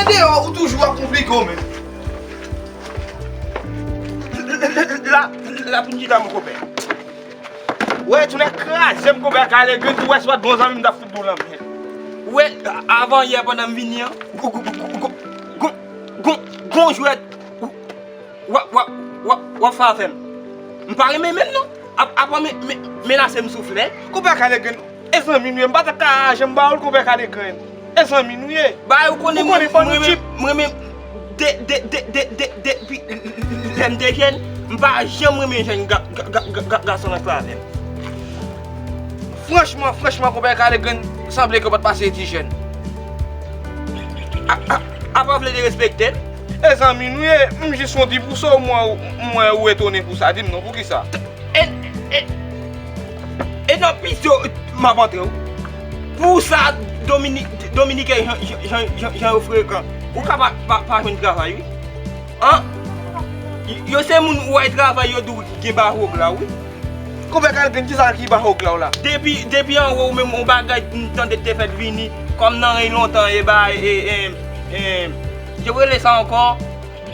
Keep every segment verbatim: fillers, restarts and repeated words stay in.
Andeyò, ou toujou ap konplike w menm. La, la, la, vin chita, mon konpè. Wè, tounen kraze m, konpè Kalegrenn, ou wè si w pa t bon zanmi m, m t ap fout dou lanmè. Ou wè, avan yè, pandan m vini an, gon, gon, gon, gon, gon, gon jwèt, w ap, w ap, w ap, w ap fè avè m. M pa renmen menm non. Ap, ap men, men, menase m souflèt. Konpè Kalegrenn, e zanmi nou ye, m pa t ap ka janm ba w l, konpè Kalegrenn. E zanmi nou ye. Ba, ou konnen mwen, mwen, mwen, mwen, de, de, de, de, de, depi lè m te jèn, m pa janm renmen jèn ga, ga, ga, ga, ga, gason nan fè avè m. Franchman, franchman, konpè Kalegrenn, sanble ke w pa t pase ti jèn. A, a, apa w vle derespekte m? E zanmi nou ye, m jis fè yon ti pouse w, m wè, m wè ou etone pou sa, di m non, poukisa? E, e, e nan pis yo, m ap antre w. Pou sa, Domini-, Dominiken jan, jan, jan, jan, jan yo frekan. Ou ka pa, pa, pa jwenn travay, wi. An? Yo se moun ou wè travay yo di w gen ba wòg la, wi. Konpè Kalegrenn, kisa ki ba wòg la w la? Depi, depi anwo ou menm, yon bagay m tande te fèt vini, kòm nan ren lontan, e ba, e, e, e, yo rele sa ankò,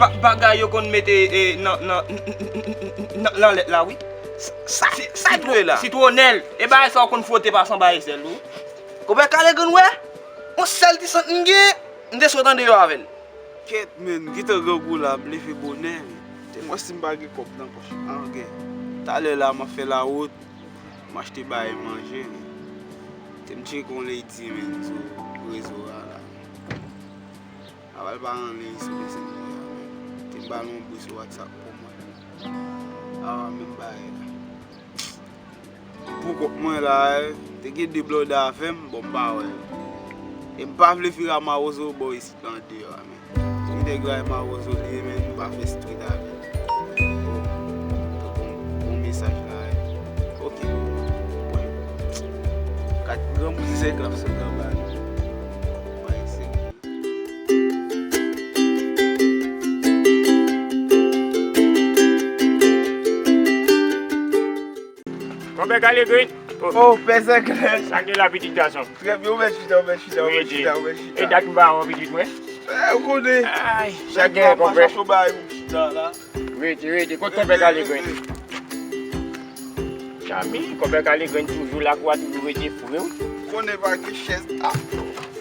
ba, bagay yo konn mete, e, nan, nan, nan, nan lèt la, wi. Sa, sa, sa ki rele la? Sitwonèl. E bagay sa w konn fwote pa sanba e sèl, wi. Konpè Kalegrenn, wè, yon sèl ti sant m gen, m te sot andeyò avè l. Kèt, men, gentan grangou la, m leve bonè, men. Te m wè si m pa gen kòb nan pòch. Ah, ok. Talè la, m ap fè lawout, m achte bagay manje, men. Te m tcheke yon lady, men, sou rezo a la. Aval pa anyen sou messenger a, men. Te m ba l yon bri sou WhatsApp pou mwen. Ah, menm bagay la. Pou kont mwen la, te gen de blòda avè m, bon, m pa wè l. E m pa vle vire a mawozo bò isit la andeyò a, men. Ti nèg la e mawozo li ye, men, nou pa fè street avè l. Bon, bon, bon mesaj la, eh. Ok. Bon. Kat granmoun sèk l ap sot anba li. Bay serye. Konpè Kalegrenn. Oh, Pè Sèklè. Sa k ye la, pitit gason? Trè byen, ou mèt chita, ou mèt chita, ou mèt chita, ou mèt chita. E dat m pa wè w, pitit mwen. Eh, ou konnen. Ay, sa k gen, konpè? Chache w bay ou chita la. Rete, rete. Kot konpè Kalegrenn? Chami, konpè Kalegrenn toujou la, kwa toujou rete fre, wi. Konnen pa gen chèz. Ah,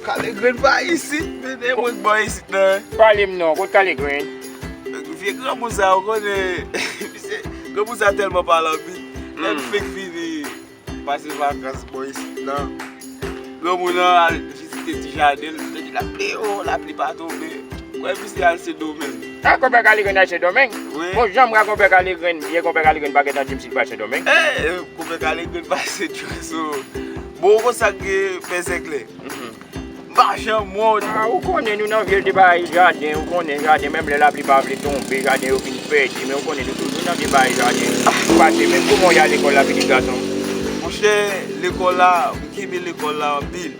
Kalegrenn pa isit, men e mwen k ba w isit nan. Pale m non, kot Kalegrenn? Vye granmoun sa, ou konnen, misye, granmoun sa tèlman pale anpil. Lè m fenk vini pase vakans bò isit nan, granmoun nan al vizite ti jaden l, tande lapli, oh, lapli pa tonbe. Kwè misye al Sendomeng. Ah, konpè Kalegrenn al Sendomeng? Wi. Bon, jan m wè konpè Kalegrenn, byen konpè Kalegrenn pa gentan di m si l pral Sendomeng. Eh, konpè Kalegrenn pase djòso. Bon, ou konn sa k gen Pè Sèklè? M pa janm wè w. Ah, ou konnen nou nan vye de bagay jaden, ou konnen jaden, menm lè lapli pa vle tonbe, jaden yo vin pèdi, men ou konnen nou toujou nan vye bagay jaden. Ou pase menm kouman w ye a lekòl la, pitit gason? Monchè, lekòl la, m kenbe lekòl la anpil.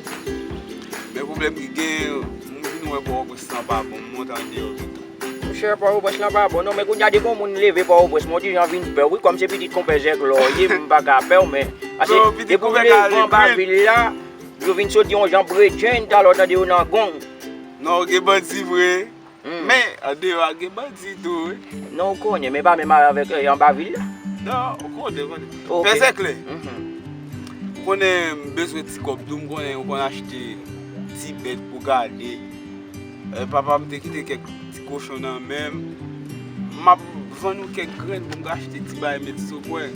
Men pwoblèm ki gen, m vin wè Pòtoprens lan pa bon, m monte andeyò pito. Monchè, Pòtoprens lan pa bon non, men kounye a depi yon moun leve Pòtoprens, men w di jan vin pè, wi, kòm se pitit konpè Zèklè w ye, m pa ka pè w, men, pase depi w leve anba vil la, yo vin soti yon jan bredjenn, talè w tande yo nan gong. Non, gen bandi vre, men andeyò a gen bandi tou, wi. Non, ou konnen, men pa menm avèk, eh, anba vil la. Non, ou konnen, ou konnen. Ok. Pè Sèklè. Ou konnen m bezwen ti kòb tou, m konnen ou konn achte ti bèt pou gade. Eh, papa m te kite kèk ti kochon nan men m. M ap vann ou kèk grenn pou m ka achte ti bagay met sou kwen.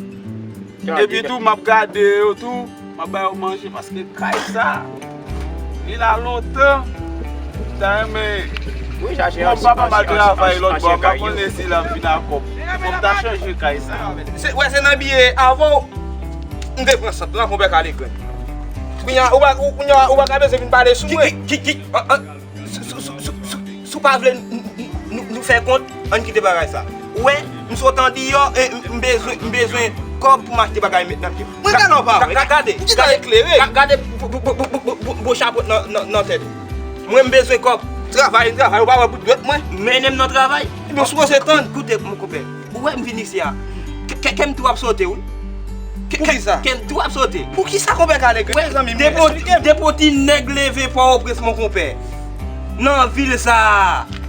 Epi tou, m ap gade yo tou, m ap ba yo manje paske kay sa, li la lontan. M ta renmen, wi, Bon, papa m al travay lòt bò, m pa konnen si l ap vin ak kòb. Fò m ta chanje kay sa. Se, wè, se nan biye avè w, m te pran sant lan, konpè Kalegrenn. Kounye a, ou pa, ou, kounye a, ou pa ka bezwen vin pale sou mwen. Ki, ki, ki, an, an, si, si, si, si, si, si w pa vle n, n, n, nou, nou fè kont, ann kite bagay sa. Ou wè, m sot andeyò, e m, m bezwen, m bezwen kòb pou m achte bagay met nan pye m. Mwen tèlman pa wè. Gade, gade, gade, gade, bon, bon, bon, bon, bon, bon chapo nan, nan, nan tèt ou. Mwen m bezwen kòb. Travay, travay, ou pa wè bout dwèt mwen? Mennen m nan travay. Ebyen, w sipoze tann. Koute, mon konpè, ou wè m vin isi a. Kè, kè, kè m tou ap sote, wi. Kè, kè, kè m tou ap sote. Poukisa, konpè Kalegrenn? Wè, mezanmi, depo, eksplike m. Depo ti nèg leve Pòtoprens, mon konpè, nan vil sa a,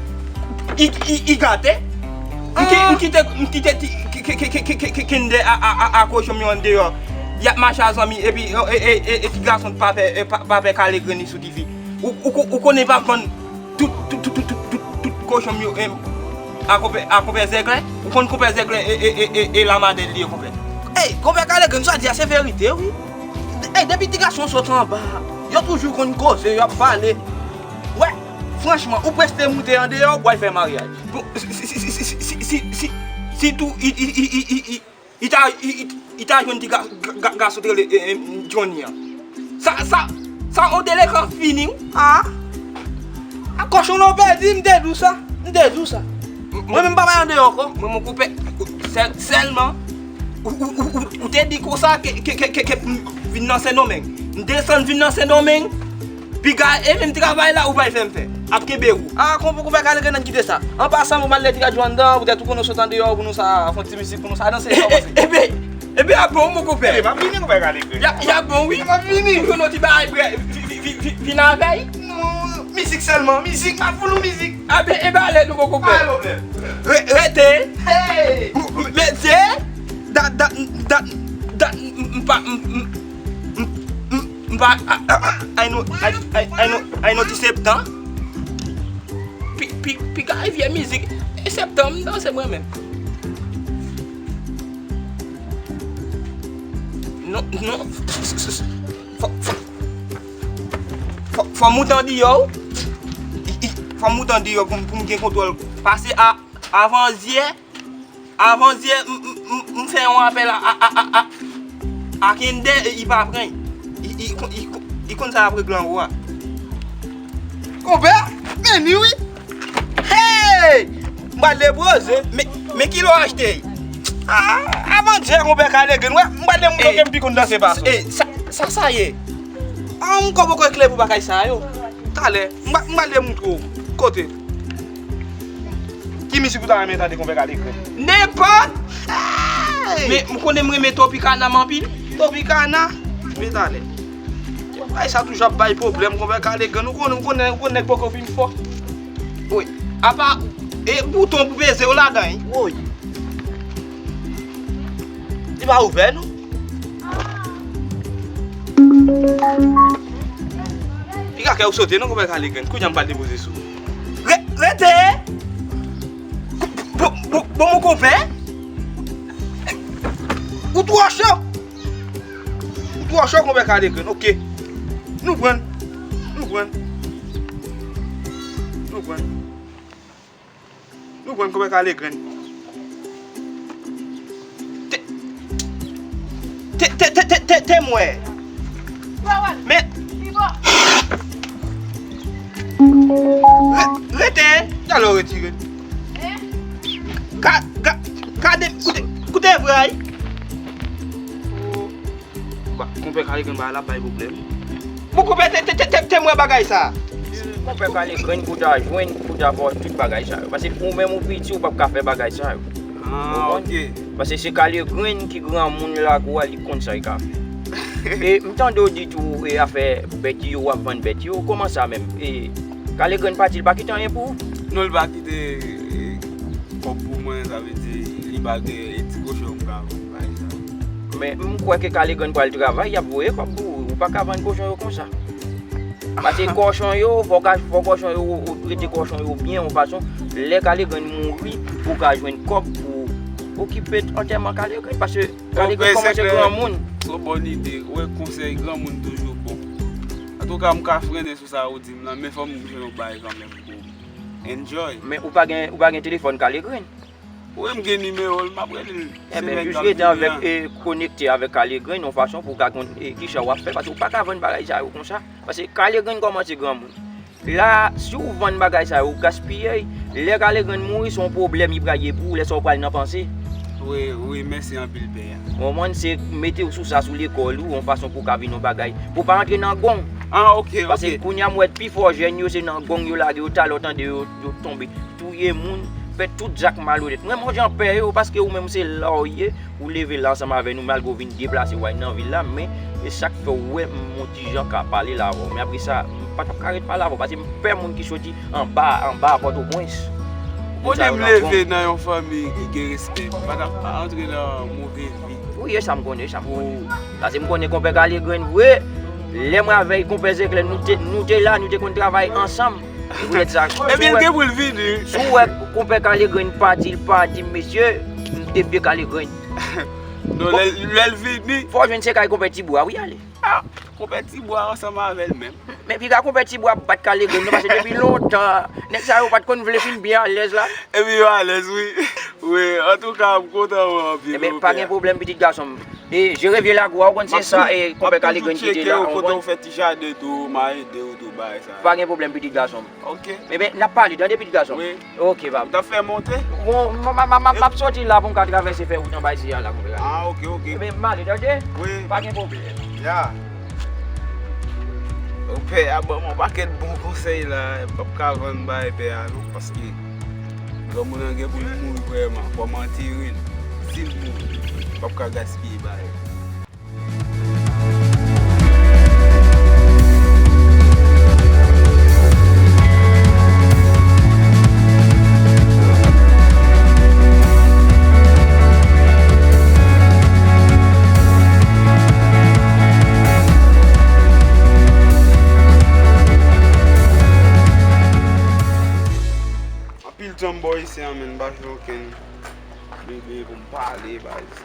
i, i, i gate. M ki, m kite, m kite ti, ki, ki, ki, ki, ki, ki, kinde a, a, a, a kochon m yo andeyò. Y ap mache a zanmi, epi, e, e, e, e, ti gason pa pè, e, pa, pa pè Kalegrenn li sou ti fi. Ou, ou, ou konnen pa vann tout, tout, tout, tout, tout, tout, tout kochon m yo, em, a konpè, a konpè Zèglè? Ou konn konpè Zèglè e, e, e, e, e lamadè li ye, konpè? Ey, konpè Kalegrenn, sa w di a se verite, wi. Ey, depi ti gason sot anba, yo toujou konn koze, y ap pale. Wè, franchman, ou preste moute andeyò, ou pral fè maryaj. Bon, si, si, si, si, si, si, si, si, sitou, i, i, i, i, i, i, I ta, i, i, i ta jwenn ti ga, ga, ga, gason te rele, e, e, Johnny an. Sa, sa, sa yon delekan fini, wi. A? A kochon nan w pèdi, m te di w sa. M te di w sa. Mwen menm m pa bay andeyò ankò. Mwen, mon konpè, sèl, sèlman, ou, ou, ou, ou, ou te di konsa ke, ke, ke, ke, ke m vin nan Sendomeng. M desann vin nan Sendomeng. Piga, e menm travay la ou pral fè m fè. Ap kenbe ou. A, konpè, konpè Kalegrenn, ann kite sa. An pasan, pou m al lè ti radyo anndan, poutèt ou konnen w sot andeyò, pou nou sa fè yon ti mizik, pou nou sa danse, sa w panse? Ebe, ebe, a bon, mon konpè. Ebe, m ap vini, konpè Kalegrenn. Y a, y a bon, wi. M ap vini. Ou jwenn yon ti bagay prè, vi, vi, vi, vi, vin avè l? Non, mizik sèlman, mizik, m ap fout ou mizik. A ben, ebe, ale nou, mon konpè. Pa gen pwoblèm. Re-, rete. Hey! M-, m-, mesye, dat, dat, dat, dat, m, m pa, m, m, m, m, m pa, a, a, a, ay nou, ay, ay, ay nou, ay nou ti septan. Pi, pi, piga e vye mizik. E septan, m danse mwen menm. Non, non. Fò, fò, fò, fò m moute andeyò. I, i, fò m moute andeyò pou m, pou m gen kontwòl. Pase a, avan zyè, avan zyè, m, m, m, m fè yon apèl a, a, a, a, a, a Kende, e, i pa pran. I, i, i, i konn sa apre gran ou a. Konpè, men ni wi. Hey! M pral depoze. Men, men ki lè w achte? A, avan dyè, konpè Kalegrenn, wè, m pral demontre w ke m pi konn danse pase w. Ey, sa, sa, sa ye? A, m kò poko klè pou bagay sa yo. Talè, m pral, m pral demontre w. Kote? Ki mizik ou ta renmen tande, konpè Kalegrenn? Nenpòt! Hey! Men, m konnen m renmen Tropicana m anpil. Tropicana? Men talè. Bagay sa toujou ap bay pwoblèm, konpè Kalegrenn. Ou konnen, ou konnen, ou konnen nèg poko fin fò. Wi. Apa, e bouton pou peze yo ladan, wi. Woy. Li pa ouvè, non? Piga kè ou sote, non, konpè Kalegrenn. Kounye a m pral depoze sou ou. Re-, rete! Bon, bon, bon, mon konpè. Ou twò cho. Ou twò cho, konpè Kalegrenn, oke. Nou pran. Nou pran. Nou pran. Nou pran, konpè Kalegrenn. Te, te, te, te, te, te, te m wè. Men. Re-, rete. Talè w retire. Ga-, ga-, gade, koute, koute vray. Ba, konpè Kalegrenn ba la bay pwoblèm. Bon, konpè, te, te, te, te, te m wè bagay sa. Konpè Kalegrenn pou ta jwenn, pou ta fè tout bagay sa yo. Paske ou menm ou piti, ou p ap ka fè bagay sa yo. Ah, ok. Paske se Kalegrenn ki granmoun lakou a, li konn sa li ka fè. E m tande w di tou, e afè bèt yo, w ap vann bèt yo, kòman sa menm? E Kalegrenn pati, li pa kite anyen pou ou? Non, li pa kite, e, kòb pou mwen, sa vle di, li pa gen, e, ti kochon m ka vann, pa egzanp. Men m kwè ke Kalegrenn pral travay, y ap voye kòb pou ou. Ou pa ka vann kochon yo konsa. Paske kochon yo, fò ka, fò kochon yo, ou trete kochon yo byen, yon fason, lè Kalegrenn mouri, ou ka jwenn kòb pou okipe antèman Kalegrenn, paske Kalegrenn kòmanse granmoun. Trè bòn ide. Ou wè, konsèy granmoun toujou bon. Antouka, m ka frennen sou sa ou di m lan, men fò m jwenn yon bagay kanmenm pou Enjoy. Men ou pa gen, ou pa gen telefòn Kalegrenn? Wi, m gen nimewo l, m ap rele l semèn k ap vini an. Ebyen, jis rete avèk, e, konekte avèk Kalegrenn yon fason pou w ka konn, e, kijan w ap fè, paske ou pa ka vann bagay sa yo konsa. Paske Kalegrenn kòmanse granmoun. La, si w vann bagay sa yo, ou gaspiye l. Lè Kalegrenn mouri, se yon pwoblèm li pral ye pou ou, lè sa w pral nan panse. Wi, wi, mèsi anpil, pè a. Ou konprann, se mete w sou sa, sou lekòl ou, yon fason pou w ka vin yon bagay. Pou w pa antre nan gong. Ah, ok, ok. Paske kounye a, m wè pifò jèn yo, se nan gong yo lage yo, talè w tande yo, yo tonbe. Touye moun, fè tout zak malonèt. Mwen, mwen jan pè yo, paske ou menm se la w ye, ou leve la ansanm avè nou, malgre w vin deplase w al nan vil la, men e sa k fè w wè m yon ti jan ka pale la avè w. Men apre sa, m pa t ap ka ret pale avè w, paske m pè moun ki soti anba, anba Pòtoprens. Moun sa yo nan gong. Kote m leve nan yon fanmi ki gen respè, m pa t ap antre nan move vi. Wi, e sa m konnen, e sa m konnen. Paske m konnen konpè Kalegrenn vre. Lè mwen avèk konpè Zeklè, nou te, nou te la, nou te konn travay ansanm. Poutèt sa, ebyen, l gen pou l vini. Si w wè konpè Kalegrenn pati, l pati, mesye, m defye Kalegrenn. Non, lè, lè l vini. Fò w jwenn se kay konpè Tibwa, wi, ale. Ah, konpè Tibwa ansanm avè l menm. Men piga konpè Tibwa ap bat Kalegrenn, non, paske depi lontan, nèg sa yo pa t konn vle fin byen alèz la. Epi yo alèz, wi. Wi, antouka, m kontan wè w anpil, wi, pè a. Ebyen, pa gen pwoblèm, pitit gason m. E, jere vye lago a, ou konn se sa, e, konpè Kalegrenn kite la, ou konprann? M ap toujou tcheke w, kote w fè ti jaden tou, m a ede w tou, bagay sa yo. Pa gen pwoblèm, pitit gason m. Ok. Ebyen, n ap pale, tande, pitit gason m. Wi. Ok, papa. M t ap fè monte. Bon, m, m, m, m, m ap soti la pou m ka travèse fè wout anba isi a la, konpè. Ah, ok, ok. Ebyen, m ale, tande? Wi. Pa gen pwoblèm. Ya. O, pè a ban m yon pakèt bon konsèy la, m p ap ka vann bay pè a non, paske granmoun nan gen pou l mouri vrèman, fò m antere l. Si l mouri, m p ap ka gaspiye bagay. Anpil tan m bò isi a, men m pa jwenn okenn bebe pou m pale, baz.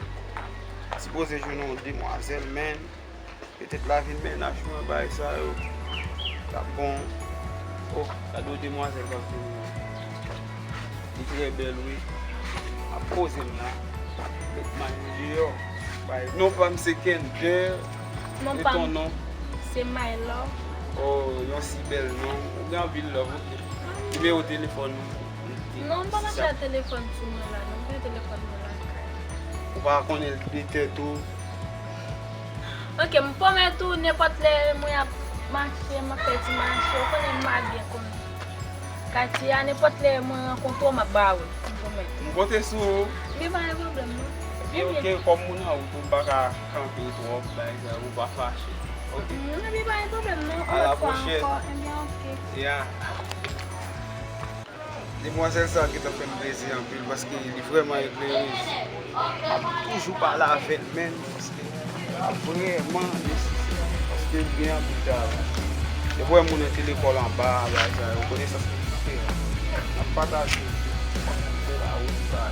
Sipoze jwenn yon demwazèl, men petèt lavi mennaj mwen, bagay sa yo t ap bon. Oh, gade yon demwazèl k ap vini. Li trè bèl, wi. M ap poze m la. Met may mwen deyò. Bay, non pa m se Kender. Non pa m se Maylor. Oh, yon si bèl non. Ou gen anpil love, ok. Nimewo telefòn ou? Non, m pa mache ak telefòn sou mwen la, non. M gen telefòn mwen lakay. Ou pa konnen l de tèt ou? Ok, m pwomèt ou, nenpòt lè mwen ap mache, m ap fè ti mache, ou konnen m abyen konn katye a, nenpòt lè mwen rankontre w, m ap ba ou l, m pwomèt ou. M konte sou ou. Li pa gen pwoblèm, non. Ebyen, ok, kòm moun an wout, ou pa ka kanpe twòp, bagay sa, ou pa fache. Ok. Mm, ebyen, pa gen pwoblèm, non. A la pwochèn. Yon lòt fwa ankò, ebyen, ok. Ya. Demwazèl sa a gentan fè m plezi anpil paske li vrèman eklerèz. M ap toujou pale avè l, men, paske l ap vrèman nesesè, paske l gen anpil talan. Depi w wè moun nan te lekòl anba, bagay sa yo, konesans li kite a, n ap pataje l, se la ou sa.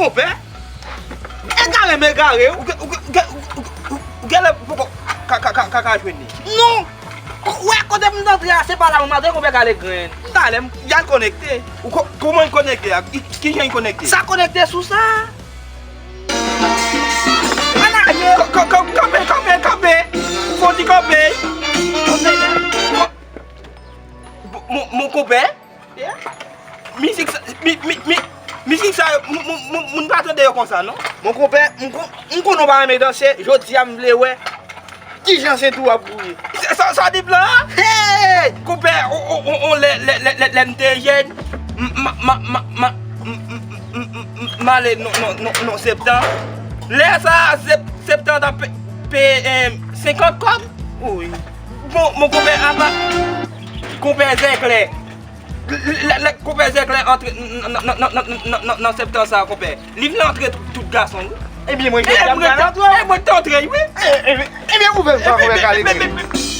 Konpè, egare m egare, ou gen, ou gen, ou gen, ou gen, ou gen lè poko ka, ka, ka, ka, ka jwenn li. Non! Ou wè kote m t antre a, se pa la mwen antre, konpè Kalegrenn. Talè m, y al konekte. Ou ko-, kòman l konekte a? Ki, kijan l konekte? Sa konekte sou sa? Ala, ko-, ko-, ko-, kanpe, kanpe, kanpe! Fò w di kanpe! Kanpe la! Mon, mon, mon konpè? Mizik sa, mi, mi, mi, mizik sa yo, moun, moun, moun, moun pa tande yo konsa, non. Mon konpè, m kon-, m konnen w pa renmen danse, jodi a m vle wè kijan senti w ap bouyi. Sa, sa, sa w di m la? Hey! Konpè, on, on, on, on, lè, lè, lè, lè, lè m te jèn, m, m, m, m, m, m, m, m, m ale nan, nan, nan, nan Septan. Lè sa a, Sep-, Septan t ap pe-, peye, eh, senkant kòb. Wi. Bon, mon konpè, apa, konpè Zèklè. Lè, lè, lè konpè Zèklè antre nan, nan, nan Septan sa a, konpè, li vle antre tout, tout gason, wi. Ebyen, mwen, e mwen, mwen te antre, wi. Ebyen, ouvè l sa, konpè Kalegrenn.